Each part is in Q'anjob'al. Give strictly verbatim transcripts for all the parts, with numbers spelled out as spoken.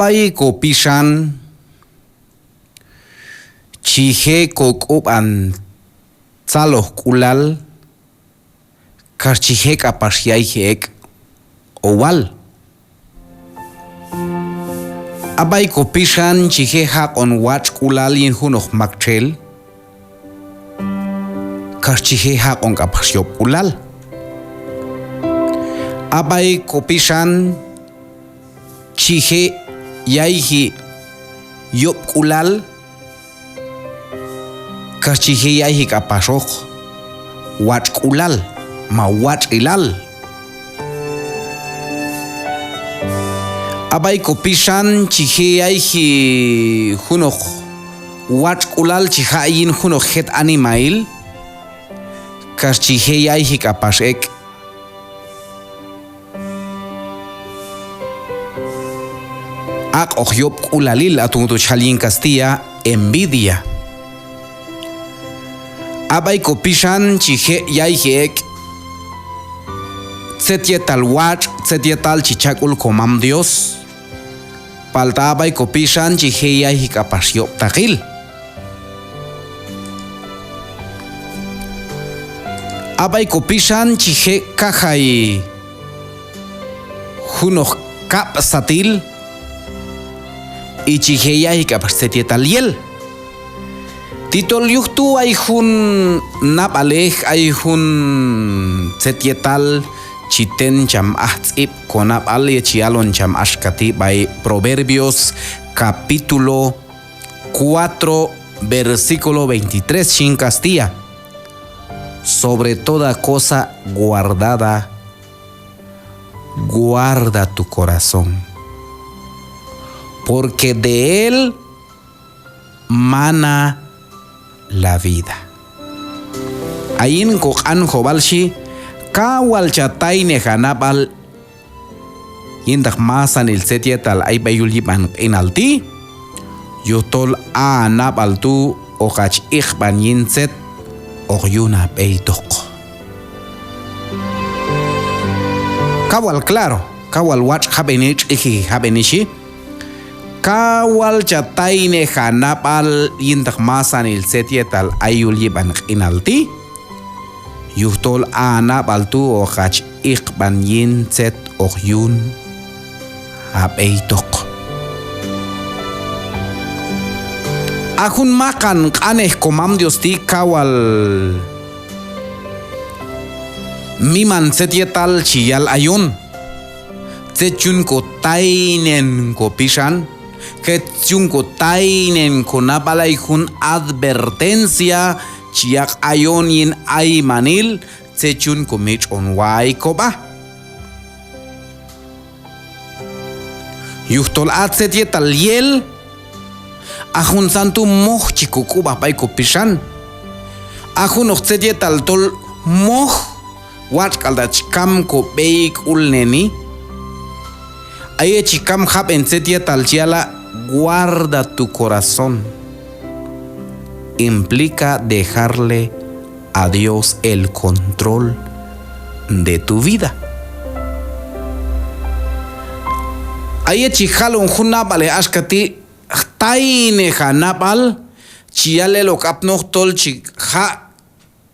b'ay ko pixan chi je' ko k'ub'an tzalojk'ulal, kax chi je' k'apax yayji ek' owal. A b'ay ko pixan chi je' jaq'on watx'k'ulal yin junoq maktxel, kax chi je' jaq'on k'apax yob'k'ulal. A b'ay ko pixan chi je' yayji yob'k'ulal, kax chi je' yayji k'apaxoq watx'k'ulal ma watx'ilal. A b'ay ko pixan chi je' yayji junoq watx'k'ulal chi jaq' yin junoq jet animahil, kax chi je' yayji k'apax ek' aq'oq yob'k'ulalil, aton tu' chi jal yin kastilla envidia. A b'ay ko pixan chi je' yayji ek' tzet yetal watx', tzet yetal chi cha sk'ul ko mam Dios, palta a b'ay ko pixan chi je' yayji k'apax yob'taqil. A b'ay ko pixan chi je' kajay junoq kab'satil, y chi je' yayji k'apax tzet yetal yel. Ti tol yuj tu' ay jun nab'alej, ay jun tzet yetal chi ten cham aj tz'ib' ko nab'al, yet chi yalon cham axka ti' b'ay Proverbios capítulo cuatro, versículo veintitrés, yin kastilla: Sobre toda cosa guardada, guarda tu corazón, porque de él mana la vida. A yin ko q'anjob'al xhi, kaw wal cha taynej ha nab'al yintaq masanil tzet yetal ay b'ay yul yib'an q'inal ti', yujtol ha nab'al tu' hoq hach iqb'an yin tzet hoq yun ha b'eytoq. Kaw wal claro, kaw wal watx' jab'eni, tx'iji jab'eni xhi. Kaw wal cha taynej ha nab'al yintaq masanil tzet yetal ay yul yib'an q'inal ti', yujtol ha nab'al tu' hoq hach iqb'an yin tzet hoq yun ha b'eytoq. A jun maqan q'anej ko mam Dios ti' kaw wal miman tzet yetal chi yal ayon. Tzet chi yun ko taynen ko pixan, tzet chi yun ko taynen ko nab'al, ay jun advertencia chi yaq' ayon yin aymanil tzet chi yun ko mitx'on way kob'a. Yujtol a tzet yetal yel, a juntzan tu' moj chi ko k'ub'aj b'ay ko pixan. A junoq tzet yetal tol moj, watx' k'al ta' chi kam ko b'eyk'ulneni. A yet chi kam jab'en tzet yetal chi yala', guarda tu corazón. Implica dejarle a Dios el control de tu vida. A yet chi jalon jun nab'alej axka ti', taynej ha nab'al, chi yal elok apnoq tol chi jaq'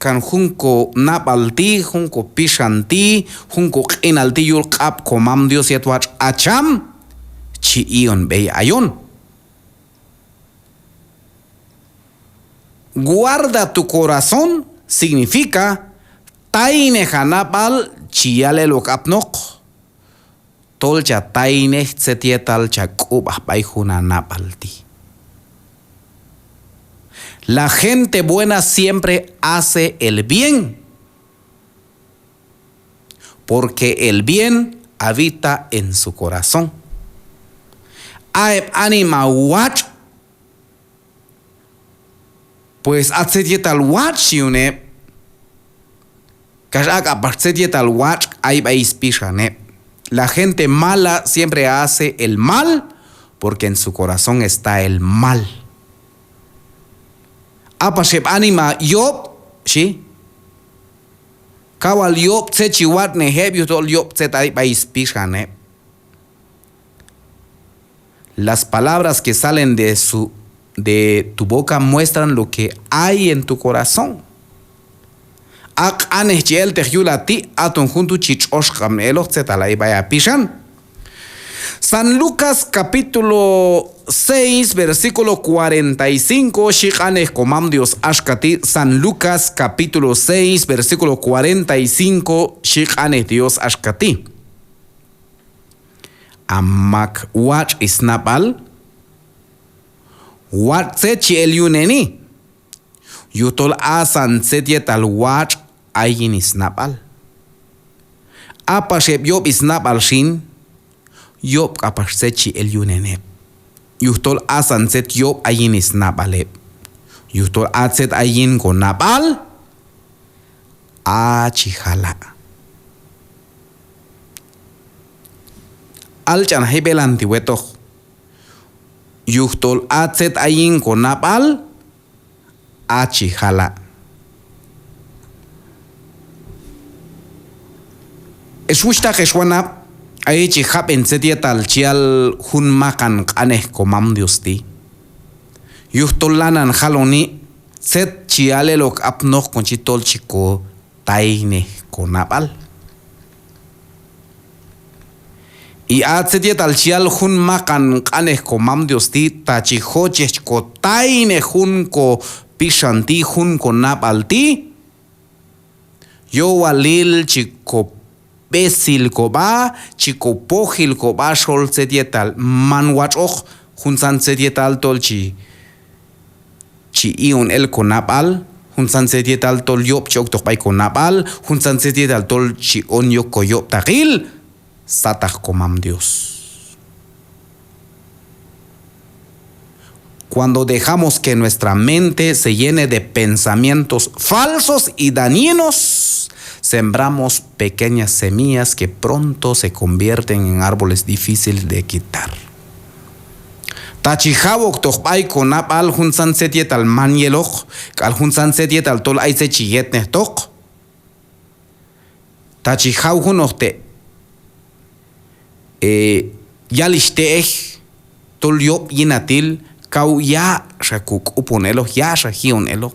kan jun ko nab'al ti', jun ko pixan ti', jun ko q'inal ti' yul q'ab' ko mam Dios yet watx' a cham chi i'on b'ey ayon. Guarda tu corazón significa taynej ha nab'al, chi yal elok apnoq tol cha taynej tzet yetal cha k'ub'aj b'ay jun ha nab'al ti'. La gente buena siempre hace el bien, porque el bien habita en su corazón. A heb' anima watx', pues a tzet yetal watx' chi yun heb', kax a k'apax tzet yetal watx' ay b'ay spixan heb'. La gente mala siempre hace el mal, porque en su corazón está el mal. A pax heb' anima yob' xhi, kaw wal yob' tzet chi watx'nej heb', yujtol yob' tzet ay b'ay spixan heb'. Las palabras que salen de su, de tu boca muestran lo que hay en tu corazón. A q'anej chi elteq yul ha ti', aton jun tu' chi tx'oxq'ab'ne eloq tzetal ay b'ay ha pixan. San Lucas capítulo seis, versículo cuarenta y cinco, xhi q'anej Komam Dios axka ti'. San Lucas capítulo seis, versículo cuarenta y cinco, xhi q'anej Dios axka ti': A mak watx' is nab'al, watx' tzet chi el yuneni. Yujtol asan tzet yetal watx' ay yin is nab'al. A pax heb' yob' is nab'al xin, yob' k'apax tzet chi el yunen heb'. Yujtol asan tzet yob' ay yin is nab'al heb'. Yujtol a tzet ay yin ko nab'al, a' chi jala'. Al ch'an jay b'elan ti' wetoq. Yujtol a tzet ay yin ko nab'al, a' chi jala'. Ex wuxhtaq, ex wanab', ay chi jab'en tzet yetal chi yal jun maqan q'anej Komam Dios ti'. Yujtol lanan jaloni tzet chi yal eloq apnoq kon chi tol chi ko taynej ko nab'al. Y a tzet yetal chi yal jun maqan q'anej Komam Dios ti', ta chi jochej chi ko taynej jun ko pixan ti', jun ko nab'al ti', yowalil chi ko b'esil ko b'a, chi ko pojil ko b'a xol tzet yetal man watx'oq, juntzan tzet yetal tol chi chi i'on el ko nab'al, juntzan tzet yetal tol yob' chi oktoq b'ay ko nab'al, juntzan tzet yetal tol chi on yok ko yob'taqil sataq Komam Dios. Cuando dejamos que nuestra mente se llene de pensamientos falsos y dañinos, sembramos pequeñas semillas que pronto se convierten en árboles difíciles de quitar. Ta chi jaw oktoq b'ay ko nab'al juntzan tzet yetal man yeloq, k'al juntzan tzet yetal tol ay tzet chi yetnejtoq. Ta chi jaw junoq te', e, yalixh te'ej tol yob' yinatil, kaw yaq'xa ko k'upon eloq, yaq'xa ji'on eloq.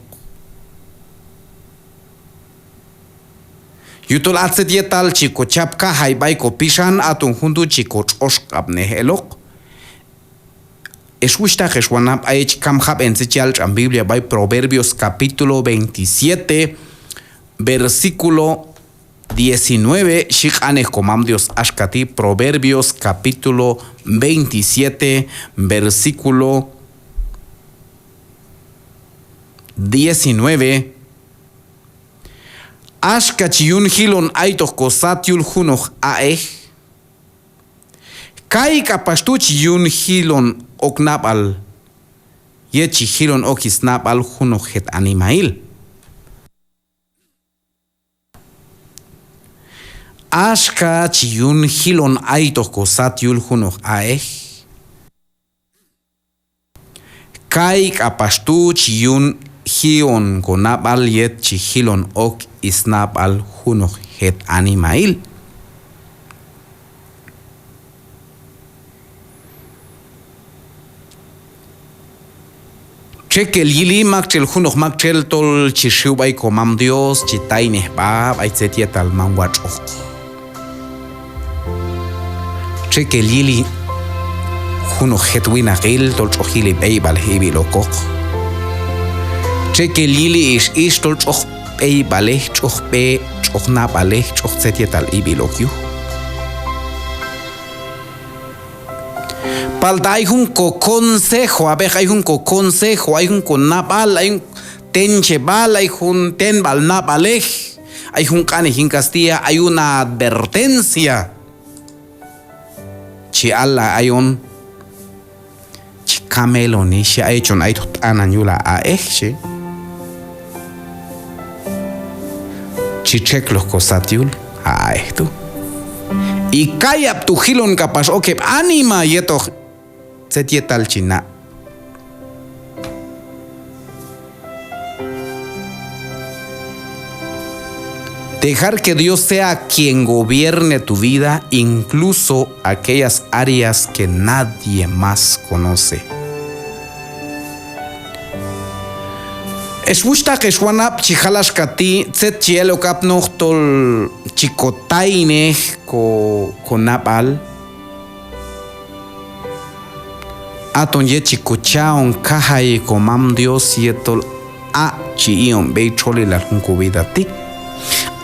Yujtol a tzet yetal chi ko chap kajay b'ay ko pixan, aton jun tu' chi ko tx'oxq'ab'nej eloq. Ex wuxhtaq, ex wanab', ay chi kam jab'en tzet chi yal tx'an Biblia b'ay Proverbios capítulo veintisiete, versículo diecinueve, xhi q'anej Komam Dios axka ti', Proverbios capítulo veintisiete, versículo diecinueve. Axka chi yun jilon aytoq ko sat yul junoq a'ej, kay k'apax tu' chi yun jilon ok nab'al yet chi jilon ok is nab'al junoq jet animahil. Axka chi yun jilon aytoq ko sat yul junoq a'ej, kay k'apax tu' chi yun ji'on ko nab'al yet chi jilon ok is nab'al junoq jet animahil. Txekel yili maktxel junoq maktxel tol chi xiw b'ay Komam Dios, chi taynej b'a b'ay tzet yetal man watx'oq. Txekel yili junoq jet winaqil tol tx'oq yili b'eyb'alej ib'il okoq. Txekel yili ix ix tol tx'oq b'eyb'alej, tx'oq b'e, tx'oq nab'alej, tx'oq tzet yetal ib'il ok yuj. Palta ay jun ko consejo, ab'ej, ay jun ko consejo, ay jun ko nab'al, ay jun tencheb'al, ay jun tenb'al nab'alej, ay jun q'anej yin castilla, ay una advertencia. Chi allay ayon, chi kam eloni, xhi, ay chon aytoq t'anan yul a a'ej, xhi. Chi txekloj ko sat yul a a'ej tu'. Y kayab' tu' jilon k'apax ok heb' anima yetoq tzet yetal chi na'. Dejar que Dios sea quien gobierne tu vida, incluso aquellas áreas que nadie más conoce. Ex wuxhtaq, ex wanab', chi jal axka ti', tzet chi el ok apnoq tol chi kotaynej ko, konab'al. Aton yet chi kocha'on kajayi komam Dios yet tol a' chi i'on b'ey txolilal jun ko vida ti'.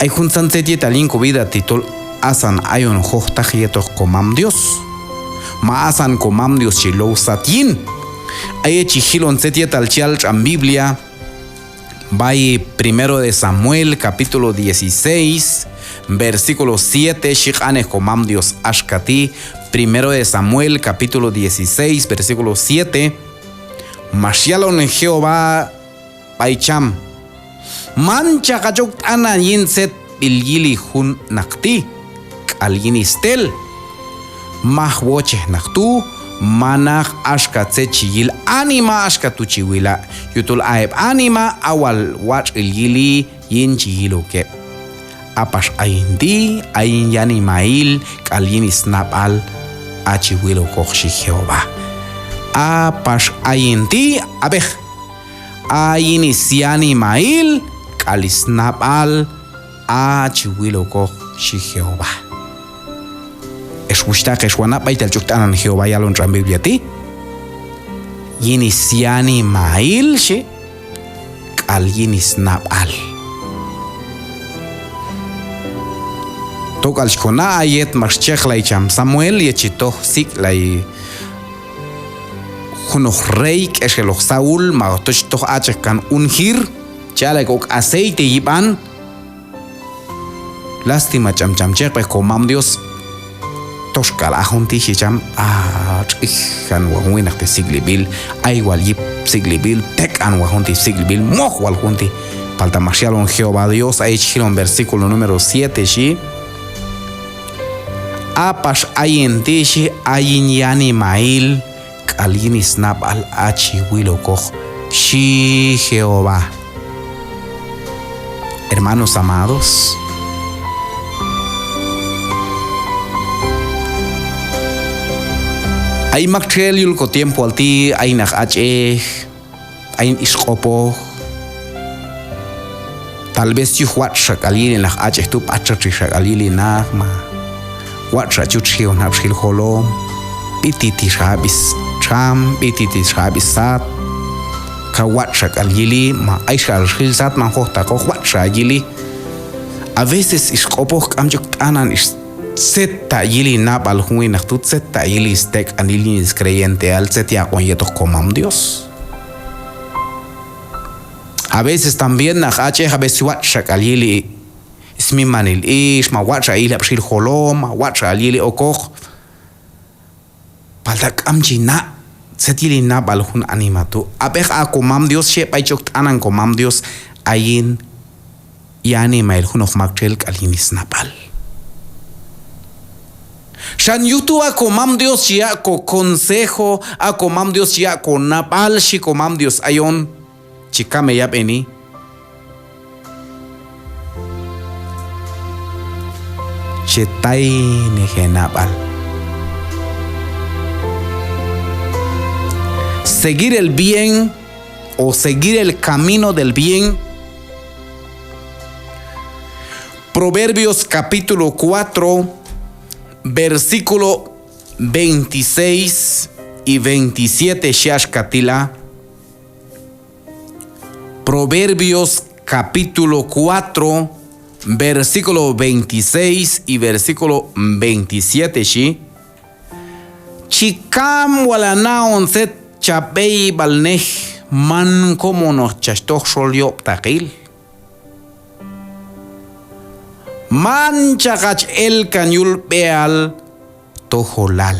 Ay juntzan tzet yetal yin ko vida ti' tol asan ayon jojtaq yetoq komam Dios, ma asan komam Dios chi low sat yin. A yet chi jilon tzet yetal chi yal tx'an Biblia b'ay Primero de Samuel, capítulo dieciséis, versículo siete, xhi q'anej komam Dios axka ti', Primero de Samuel, capítulo dieciséis, versículo siete, max yalon Jehová b'ay cham: Manchaq hach ok t'anan yin tzetb'il yili jun naq ti' k'al yin stel. Maj wochej naq tu', manaq axka tzet chi yil anima axka tu' chi wila', yujtol a heb' anima a wal watx'il yili yin chi yil ok heb'. A pax ayin ti', a yin yanimail k'al yin snab'al a' chi wil okoq, xhi Jehová. A pax ayin ti', ab'ej, a yin syanimail k'al snab'al a' chi wil okoq, xhi Jehová. Ex wuxhtaq, ex wanab', b'aytal chi ok t'anan Jehová yalon tx'an Biblia ti'. Yin syanimail, xhi, k'al yin snab'al. Tok'al chi kona' a yet max cheqlay cham Samuel yet chi toj sik'lay junoq rey k'exeloq Saúl, ma tol chi toj ach'ej kan ungir, chi a'lay ok aceite yib'an. Lástima ch'an cham cheqb'ej komam Dios. Toxk'al a jun ti', xhi cham, a tx'ijan wal jun winaq ti' sik'lib'il, ay wal yip sik'lib'il, tek'an wal jun ti' sik'lib'il, moj wal jun ti'. Palta max yalon Jehová Dios, a yet chi jilon versículo número siete, xhi: A pax ayin ti', xhi, a yin yanimail k'al yin snab'al a' chi wil okoq, xhi Jehová. Hermanos amados, ay maktxel yul kotiempoal ti', ay naq ach'ej, ay ix q'opoj, tal vez yuj watx' xa k'al yili naq ach'ej tu', b'atxa txi xa k'al yili naq, ma watx' xa chut xjion jab' xjil jolom, b'ititi xa jab' stxam, b'ititi xa jab' sat, kaw watx' xa k'al yili, ma ay xa k'al xjil sat, man jojtaqoq, watx' xa yili. A veces ix q'opoj k'am chi ok t'anan ix tzet ta' yili nab'al jun winaq tu', tzet ta' yili stek'anil yin screyenteal, tzet yaq'on yetoq komam Dios. A veces también naq ach'ej, a veces watx' xa k'al yili smimanil ix, ma watx' xa yili jab' xjil jolom, ma watx' xa k'al yili okoq. Palta k'am chi na' tzet yili nab'al jun anima tu'. Ab'ej, a komam Dios, xhi, b'ay chi ok t'anan komam Dios, a yin yanimail junoq maktxel k'al yin snab'al. Xan yuj tu' a komam Dios chi yaq' koconsejo, a komam Dios chi yaq' konab'al, xhi komam Dios ayon. Chi kam heyab'eni, che taynej henab'al. Seguir el bien o seguir el camino del bien. Proverbios capítulo cuatro, versículo veintiséis y veintisiete, xhi axka ti' la. Proverbios capítulo cuatro, versículo veintiséis y versículo veintisiete, xhi: Chi kam wal ha na'on tzet cha b'eyb'alnej, man komonoq chach toj xol yob'taqil. Manchaq hach el kan yul b'eal tojolal.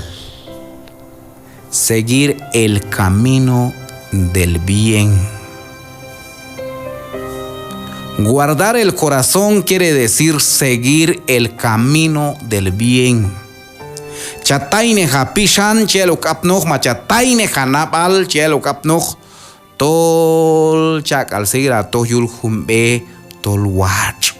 Seguir el camino del bien. Guardar el corazón quiere decir seguir el camino del bien. Cha taynej ha pixan chi el ok apnoq, ma cha taynej ha nab'al chi el ok apnoq, tol cha k'al seguir ha toj yul jun b'e tol watx'.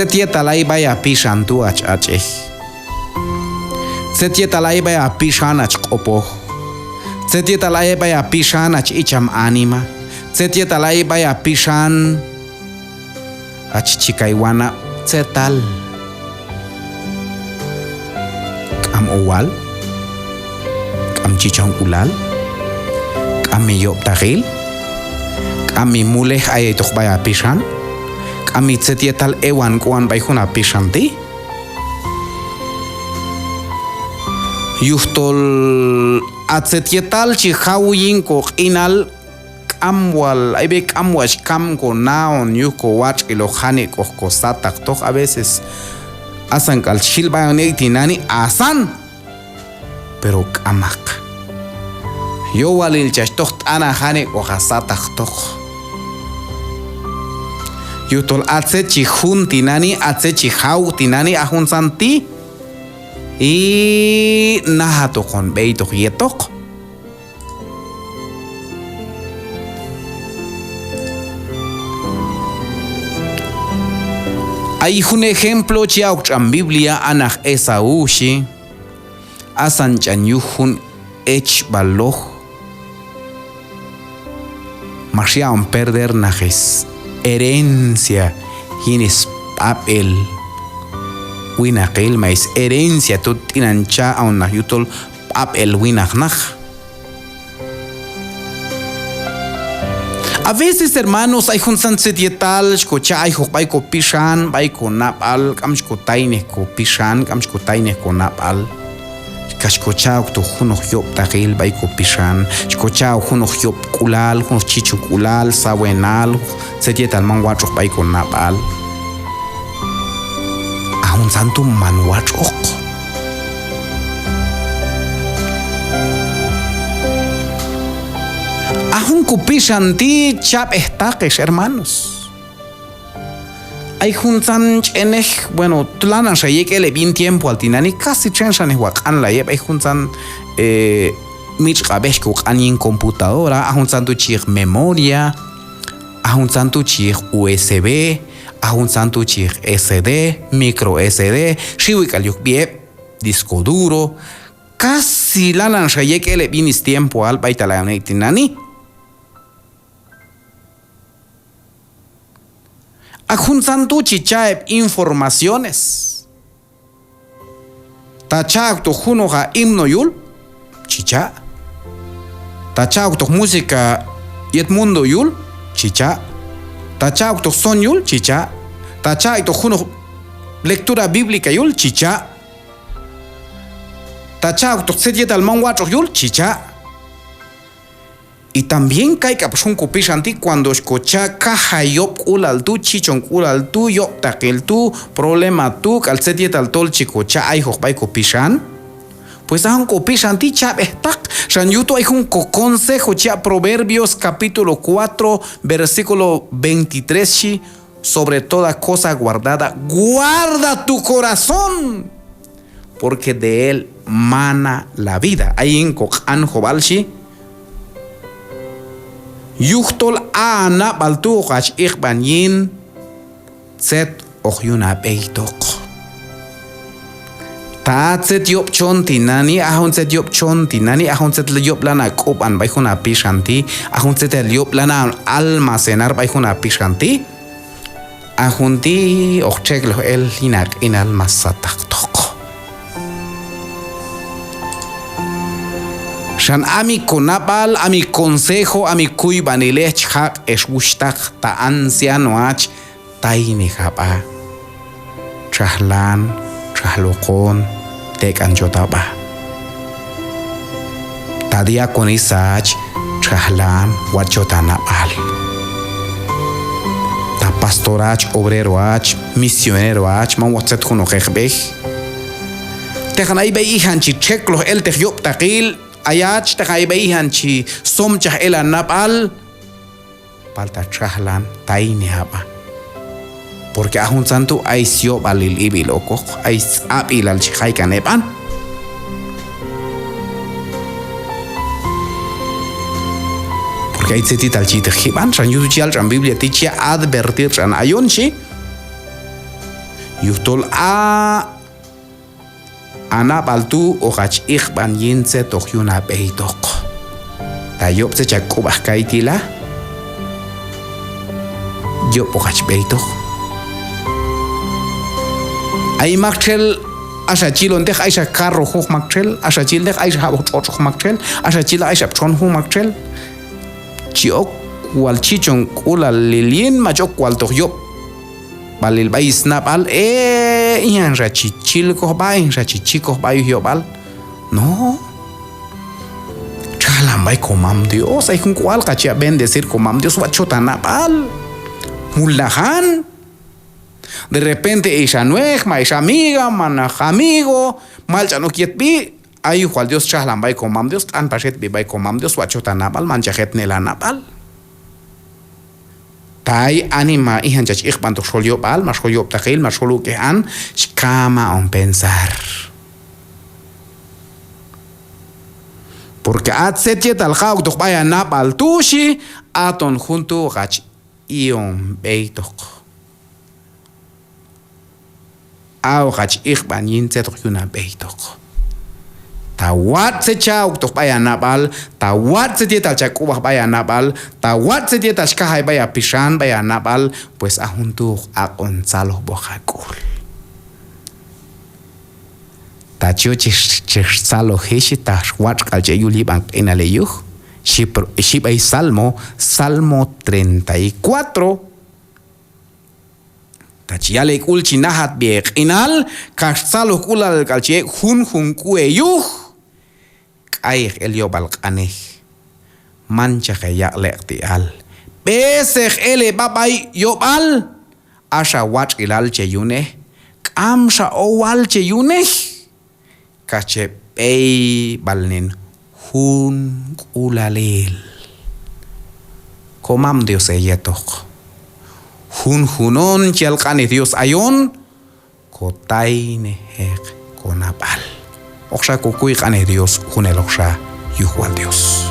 Tzet yetal ay b'ay a pixan tu' hach ach'ej. Tzet yetal ay b'ay a pixan hach q'opoj. Tzet yetal ay b'ay a pixan hach icham anima. Tzet yetal ay b'ay a pixan hach chikay wanab', tzetal. K'am owal, k'am chichonk'ulal, k'am mi yob'taqil, k'am mi mulej ayetoq b'ay a pixan, k'am mi tzet yetal ewan k'uan b'ay jun a pixan ti'. Yujtol a tzet yetal chi jaw yin koq'inal, k'am wal, ay b'ay k'am wal xkam kona'on yuj kowatx'iloq janik'oq kosataqtoq. A veces asan k'al chi jil b'ay on ek' tinani', asan, pero k'amaq. Yowalil chach toj t'anan janik'oq a sataqtoq. Yujtol a tzet chi jun tinani', a tzet chi jaw tinani', a juntzan ti' najat hoqon b'eytoq yetoq. Ay jun ejemplo chi ya'ok tx'an Biblia, a naq Esaú xhi, asan ch'an yuj jun echb'aloj max ya'on perder naq is herencia yin is b'ab'el winaqil, ma is herencia tu' t'inan cha'on naq yujtol b'ab'el winaq naq. A veces, hermanos, ay juntzan tzet yetal chi kocha' ayjoq b'ay kopixan, b'ay konab'al, k'am chi kotaynej kopixan, k'am chi kotaynej konab'al. Kax kocha' oktoq junoq yob'taqil b'ay kopixan, chi kocha' ok junoq yob'k'ulal, junoq chichonk'ulal, sawenal, tzet yetal man watx'oq b'ay konab'al. A juntzan tu' man watx'oq. A jun kopixan ti' chab'ejtaq, ex hermanos. Ay juntzan ch'enej, bueno, lanan xa yek' el heb' yin tiempoal tinani', casi txenxanej wal q'anlay heb'. Ay juntzan, eh, mitx'q'ab'ej koq'an yin computadora, a juntzan tu' chi yiq memoria, a juntzan tu' chi yiq U S B, a juntzan tu' chi yiq S D, micro S D, xiwil k'al yok b'i heb', disco duro, casi lanan xa yek' el heb' yin is tiempoal b'aytal ayon ek' tinani'. A juntzan tu' chi cha' heb' informaciones. Ta cha' oktoq junoq a himno yul, chi cha'. Ta cha' oktoq música yet mundo yul, chi cha'. Ta cha' oktoq son yul, chi cha'. Ta cha' oktoq junoq lectura bíblica yul, chi cha'. Ta cha' oktoq tzet yetal man watx'oq yul, chi cha'. Y también kayk'apax jun kopixan ti', cuando xkocha' kajay yob'k'ulal tu', chichonk'ulal tu', yob'taqil tu', problema tu', k'al tzet yetal tol chi kocha' ayjoq b'ay kopixan, pues a jun kopixan ti' chab'ejtaq. Xan yuj tu' ay jun ko consejo chi ya' Proverbios capítulo cuatro, versículo veintitrés xhi: sobre toda cosa guardada, guarda tu corazón, porque de él mana la vida. Ayin koq'anjob'al xhi: yujtol a nab'al tu' hoq hach iqb'an yin tzet hoq yun ha b'eytoq. Ta a tzet yob' chon tinani', a jun tzet yob' chon tinani', a jun tzet yob' lanan ha k'ub'an b'ay jun ha pixan ti', a jun tzet yob' lanan ha almacenar b'ay jun ha pixan ti', a jun ti' hoq txekloj el yin ha q'inal mas sataqtoq. Xan a mi konab'al, a mi consejo, a mi kuyb'anilej chi jaq' ex wuxhtaq, ta anciano hach, taynej ha b'a, txajlan, txajloqon, tek'an chot ha b'a. Ta diaconisa hach, txajlan, watx' chot ha nab'al. Ta pastor hach, obrero hach, misionero hach, man wal tzet junoq eqb'ej. Teqan ay b'ay ijan chi txekloj elteq yob'taqil ayach, teqan ay b'ay ijan chi somchaj el ha nab'al. Palta txajlan, taynej ha b'a. Porque a juntzan tu' ay syob'alil ib'il okoq, ay stz'ab'ilal chi jay kan heb'an. Porque ay tzet yetal chi yi'teq jib'an, xan yuj tu' chi yal tx'an Biblia ti', chi ya' advertir tx'an ayon xhi. Yujtol a, a nab'al tu' hoq hach iqb'an yin tzet hoq yun ha b'eytoq. Ta yob' tzet cha k'ub'aj kayti' la, yob' hoq hach b'eytoq. Ay maktxel axa chilonteq ayxa carro juj maktxel, axa chilteq ayxa jab'oq tx'otx' juj maktxel, axa chilteq ayxa txon juj maktxel. Chi ok wal chichonk'ulalil yin, ma chi ok wal toq yob' b'alil b'ay snab'al, e, ijanxa chi chilkoj b'a, ijanxa chi chikoj b'a yuj yob'al. No. Txajlan b'ay komam Dios, ay jun k'ual ka chi a' bendecir komam Dios, watx' chot ha nab'al. Mulnajan. De repente ix ha nuej, ma ix amiga, ma naq amigo, mal ch'an ok yetb'i, ay yuj wal Dios txajlan b'ay komam Dios, q'an pax hetb'i b'ay komam Dios, watx' chot ha nab'al, man cha jetnel ha nab'al. Ta ay anima ijan chach iqb'antoq xol yob'al, ma xol yob'taqil, ma xol uk'ej an, chi kam haq'on pensar. Porque a tzet yetal hoq ha oktoq b'ay ha nab'al tu' xhi, haton jun tu' hoq hach i'on b'eytoq. A hoq hach iqb'an yin tzet hoq yun ha b'eytoq. Ta watx' tzet cha oktoq b'ay ha nab'al, ta watx' tzet yetal cha k'ub'aj b'ay ha nab'al, ta watx' tzet yetal chi kajay b'ay ha pixan, b'ay ha nab'al, pues a jun tu' hoq haq'on tzalojb'oq ha k'ul. Ta chi yochej chex tzaloji xhi, ta watx' k'al chi ek' yul yib'an q'inal heyuj, xhi pro-, xhi b'ay Salmo, Salmo treinta y cuatro. Ta chi yal hek'ul chi najatb'i heq'inal, kax tzalojk'ulal k'al chi ek' junjun k'u heyuj, k'ayeq el yob'al q'anej, manchaq heyaq' leq'ti'al, b'eseq el heb'a b'ay yob'al, axa watx'ilal che yunej, k'amxa owal che yunej, kax che b'eyb'alnen junk'ulalil. Komam Dios heyetoq. Junjun on chi yal q'anej Dios ayon, kotaynejeq konab'al. Hoqxa kokuy q'anej Dios, juneloqxa yuj wal Dios.